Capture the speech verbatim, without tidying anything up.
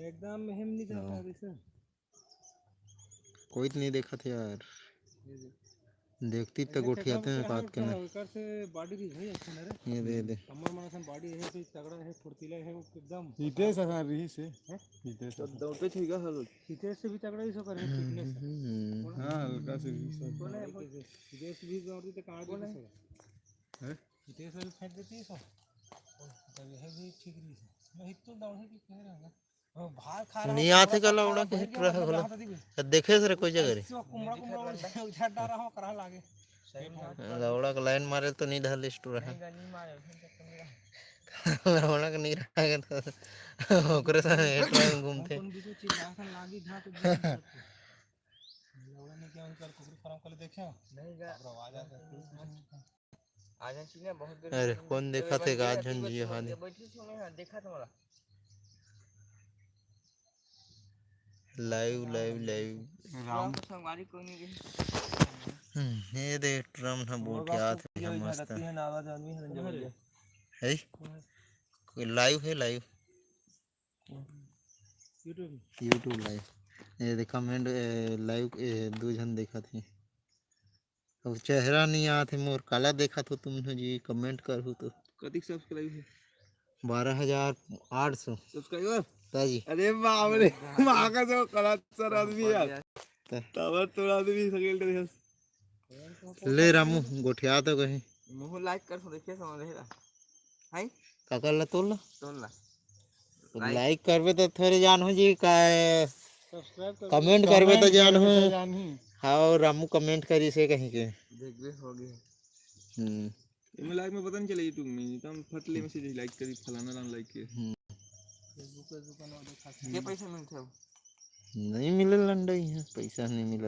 एकदम मेहम नहीं जाता हाँ। अभी सर। कोई तो नहीं देखा था यार। ये दे। देखती तो ऐसे गोठियाते हैं चेकअप काट के ना। एकर से बॉडी भी भाई अच्छा ना रे। ये दे, ये दे। कमर मन असन बॉडी है, फिर तगड़ा है, फुर्तीला है वो एकदम। हितेश असन रही से। हैं? हितेश तो असन। दौड़ते थे का हर रोज? हितेश से भी तगड़ा ही सो कर है फिटनेस। हम्म। हाँ, हल्का से भी सो। कौन है? हितेश भी दौड़ती तो कहाँ भी सो। हैं? हितेश भी फेंक देती है सो। तब यह भी ठीक रही से। मैं हित तो दौड़ है कि कह रहा हूँ। नहीं आथे का लौड़ा के हिट रहा होला। त देखे से रे कोई जगह रे। लौड़ा के लाइन मारे तो नहीं ढाल लिस्ट रहा। लौड़ा के नहीं रहा के तो ओकरे साथ हिट रहा घूमते। आज हम सीने बहुत देर अरे, कौन देखा थे आज झन जियो हाल? बैठी सुने हैं, देखा तुम्हारा। Live, live, live. राम। तो संगवारी कोई नहीं रही। हम्म, ये दे ट्रम ना बोट याद है मस्त। है ना, आवाज आदमी है जब है। कोई लाइव है, लाइव। YouTube। YouTube live. ये दे कमेंट, ए, लाइव, ए, दो झन देखा थे। अब चेहरा नहीं आत हे मोर, काला देखत हो तुम जी, कमेंट करहु तो। कतिक सब्सक्राइब हे? बारह हजार आठ सौ। सब्सक्राइबर? ताजी। अरे बाप रे, माँ का जो कलाकार आदमी यार। त- तबर तोर आदमी सकेल रहे हस। ले रामू, गोठिया तो कहीं। मुँह लाइक कर सो, देखिए समझ रहे। हाय। काकर ला तोल ला? तोल ला। तो लाइक। लाइक करबे तो थोड़े जान हो जी का, सब्सक्राइब करबे। कमेंट करबे तो कमेंट जान करबे हो। तो जान ही। हाँ, रामू कमेंट करी से कहीं के। देखबे हो गए। हम्म। इमे लाइक में पता नहीं चले YouTube में, तो हम फट ले मैसेज लाइक करी, फलाना नाम लाइक के। हम्म। Facebook पे दुकान वाले खाते ये हैं। पैसा मिलते हो? नहीं मिले लंडई है, पैसा नहीं मिले।